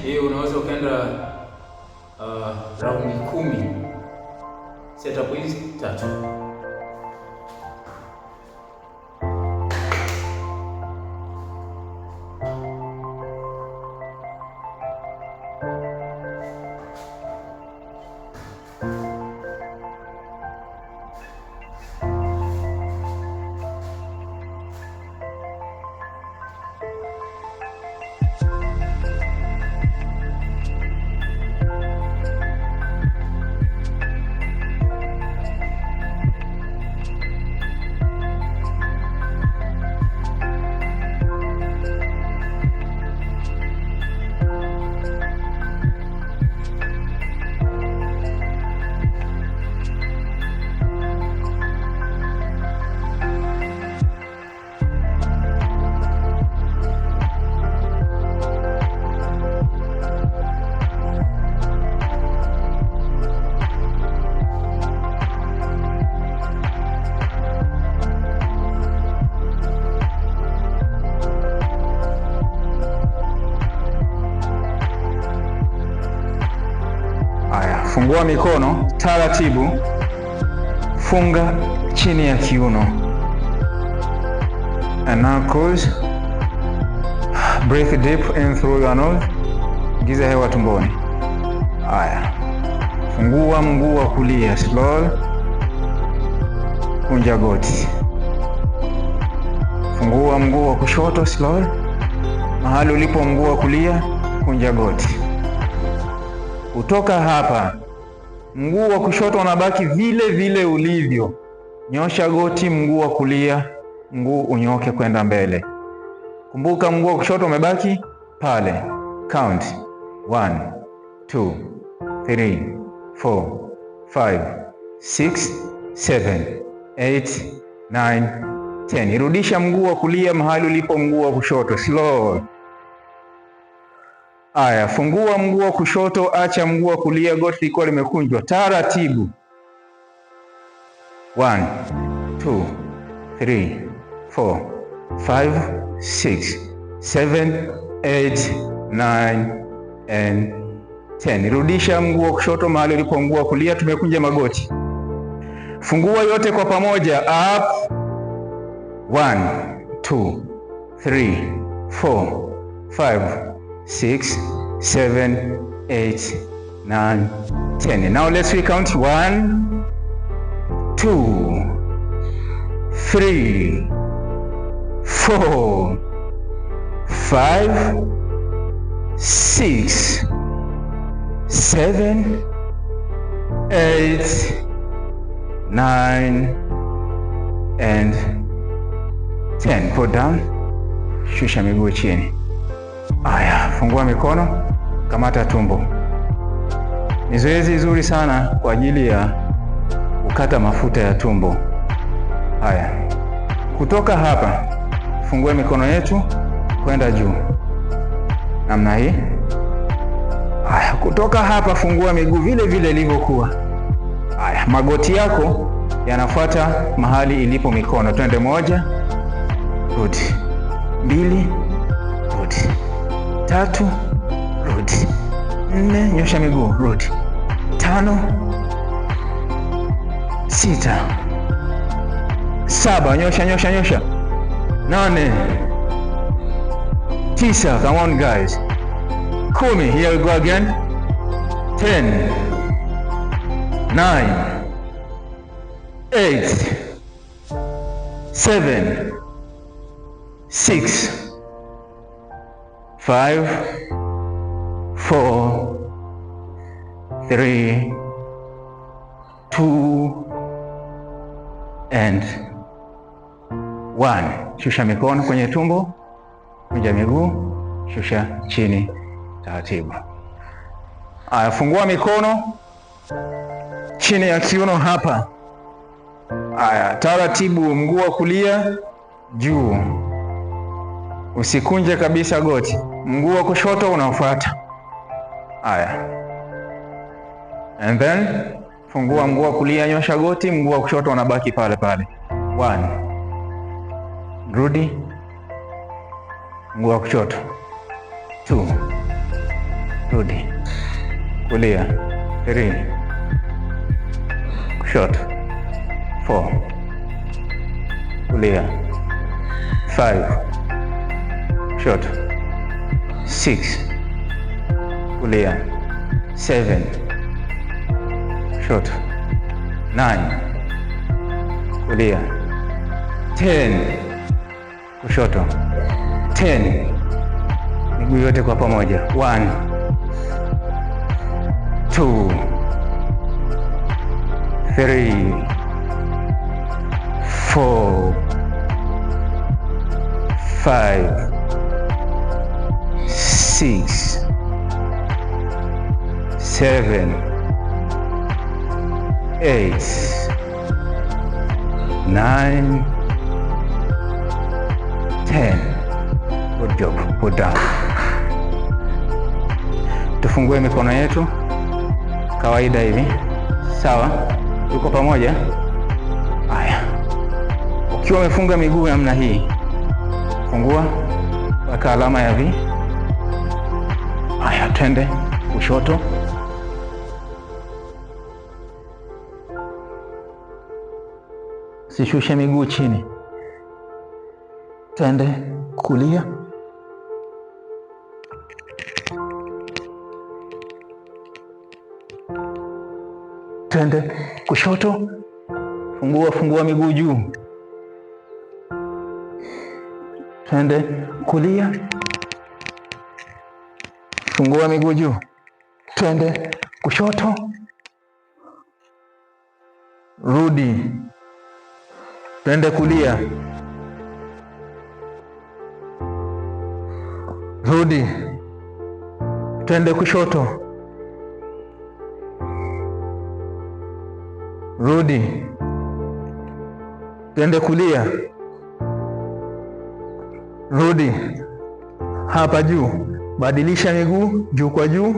Hii unaweza ukaenda raundi 10, setup hizi tatu. Fungua mikono taratibu, funga chini ya kiuno. And now close. Breathe deep in through your nose. Ingiza hewa tumboni. Haya, fungua mguu wa kulia slow, kunja goti. Fungua mguu wa kushoto slow, mahali ulipo mguu wa kulia, kunja goti. Kutoka hapa mguu wa kushoto unabaki vile vile ulivyo. Nyosha goti, mguu wa kulia, mguu unyoke kwenda mbele. Kumbuka mguu wa kushoto umebaki pale. Count 1 2 3 4 5 6 7 8 9 10. Irudisha mguu wa kulia mahali ulipo mguu wa kushoto slow. Aya, fungua mguu wa kushoto, acha mguu wa kulia, goti likiwa limekunjwa taratibu. 1 2 3 4 5 6 7 8 9 and 10. Rudisha mguu wa kushoto mahali ulipo mguu wa kulia, tumekunja magoti. Fungua yote kwa pamoja, up. 1 2 3 4 5 6 7 8 9 10. Now let's recount. 1 2 3 4 5 6 7 8 9 and 10. Put down. Shusha miguu chini. Aya, fungua mikono, kamata tumbo. Ni zoezi zuri sana kwa ajili ya kukata mafuta ya tumbo. Haya, kutoka hapa fungue mikono yetu kwenda juu namna hii. Haya, kutoka hapa fungua miguu vile vile ilivyokuwa. Haya, magoti yako yanafuata mahali ilipo mikono. Twende moja, rudi, mbili, rudi, tatu, rudi, nne, nyosha miguu, rudi, tano, sita, saba, nyosha, nyosha, nyosha, nane, tisa. Come on guys, 10. Here we go again. 10, 9, 8, 7, 6, 5, 4, 3, 2 and 1. Shusha mikono kwenye tumbo, kunja miguu, shusha chini taratibu. Aya, fungua mikono chini ya kiuno hapa. Aya, taratibu, mguu wa kulia juu, usikunje kabisa goti. Mguu wa kushoto unafuata. Aya, and then fungua mguu wa kulia, nyosha goti, mguu wa kushoto unabaki pale pale. One, rudi, mguu wa kushoto. Two, Rudi kulia, 3, kushoto, 4, kulia, 5, kushoto, 6, kulia, 7, kushoto, 9, kulia, 10, kushoto, 10. Miguu yote kwa pamoja, 1, 2, 3, 4, 5, 6, 7, 8, 9, 10. Good job. Put down. Tufungue mikono yetu kawaida hivi, sawa? Tuko pamoja? Haya, ukiwa umefunga miguu namna hii, fungua mpaka alama ya V. Haya, twende kushoto, sishushe miguu chini, twende kulia, twende kushoto, fungua fungua miguu juu, twende kulia, fungua miguu juu, twende kushoto, rudi, twende kulia, rudi, twende kushoto, rudi, twende kulia, rudi, hapa juu, badilisha miguu juu kwa juu.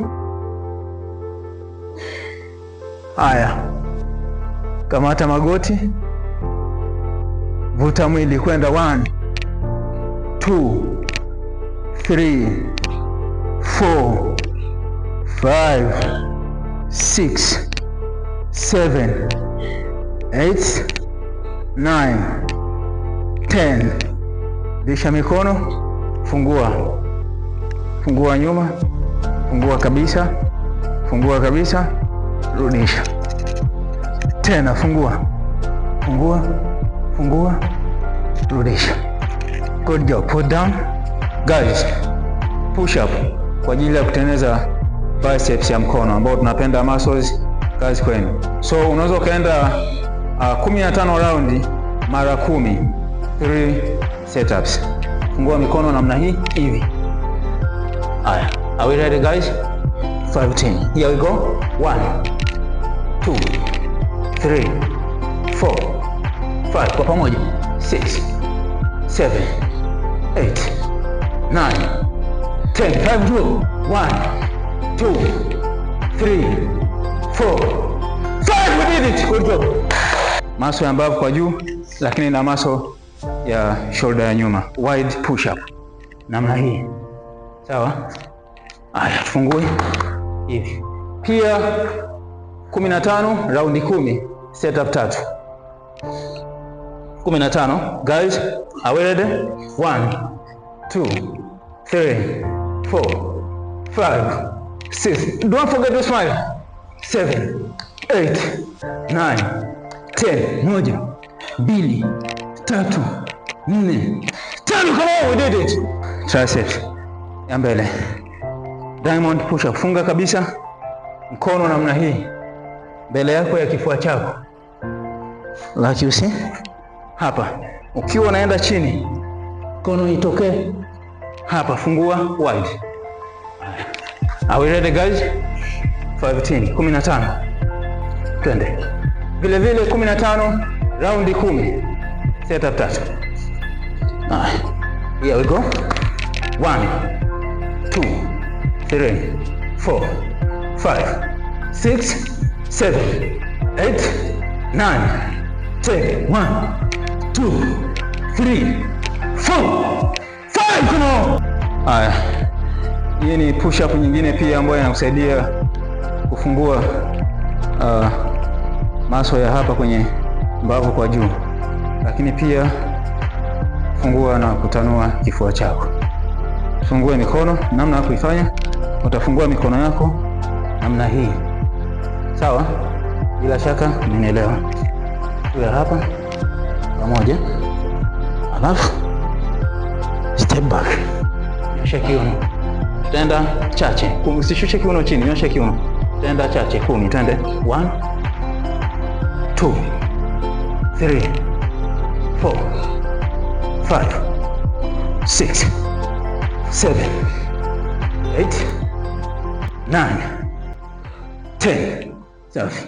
Haya, kamata magoti, vuta mwili kwenda 1, 2, 3, 4, 5, 6, 7, 8, 9, 10. Rudisha mikono, fungua, fungua nyuma, fungua kabisa, fungua kabisa, rudisha tena, fungua, fungua, fungua, rudisha. Good job. Put down guys, push up kwa ajili ya kutengeneza biceps ya mkono ambao tunapenda muscles. Kazi kwenu. So unaweza ukaenda 15 round mara 10, 3 setups. Fungua mikono namna hii hivi. Haya, are we ready guys? 5 10. Here we go. 1, 2, 3, 4, 5 kwa pamoja. 6, 7, 8, 9, 10. 5 2, 1, 2, 3, 4, 5. We did it. Good job. Muscle ya mbavu kwa juu, lakini na muscle ya shoulder ya nyuma. Wide push up namna hii, sawa. Haya, tufungue hivi pia 15 raundi 10, setup tatu. 15 guys, are we ready? 1, 2, 3, 4, 5, 6. Don't forget to smile. 7, 8, 9, 10. Moja, mbili, tatu, nne, tano. Come on, we did it. Triceps ya mbele, diamond push up. Funga kabisa mkono namna hii mbele yako ya kifua chako, like you see hapa. Ukiwa unaenda chini, mkono itokee hapa, fungua wide. Are we ready guys? 15, 15, twende vile vile 15 raundi 10, setup tatu. Here we go. 1, 2, 3, 4, 5, 6, 7, 8, 9, 10. 1, 2, 3, 4, 5. Come on. Haya, Hii ni push up nyingine pia ambayo inakusaidia kufungua muscle ya hapa kwenye mbavu kwa juu, lakini pia fungua na kutanua kifua chako. Fungue mikono. Namna ya kuifanya, utafungua mikono yako namna hii, sawa? Bila shaka umenielewa. Tuya hapa pamoja, alafu step back, nyosha kiuno, tenda chache, usishushe kiuno chini, nyosha kiuno, tenda chache 10, twende 1 2 3 4 5 6 7 8 9 10. Safi.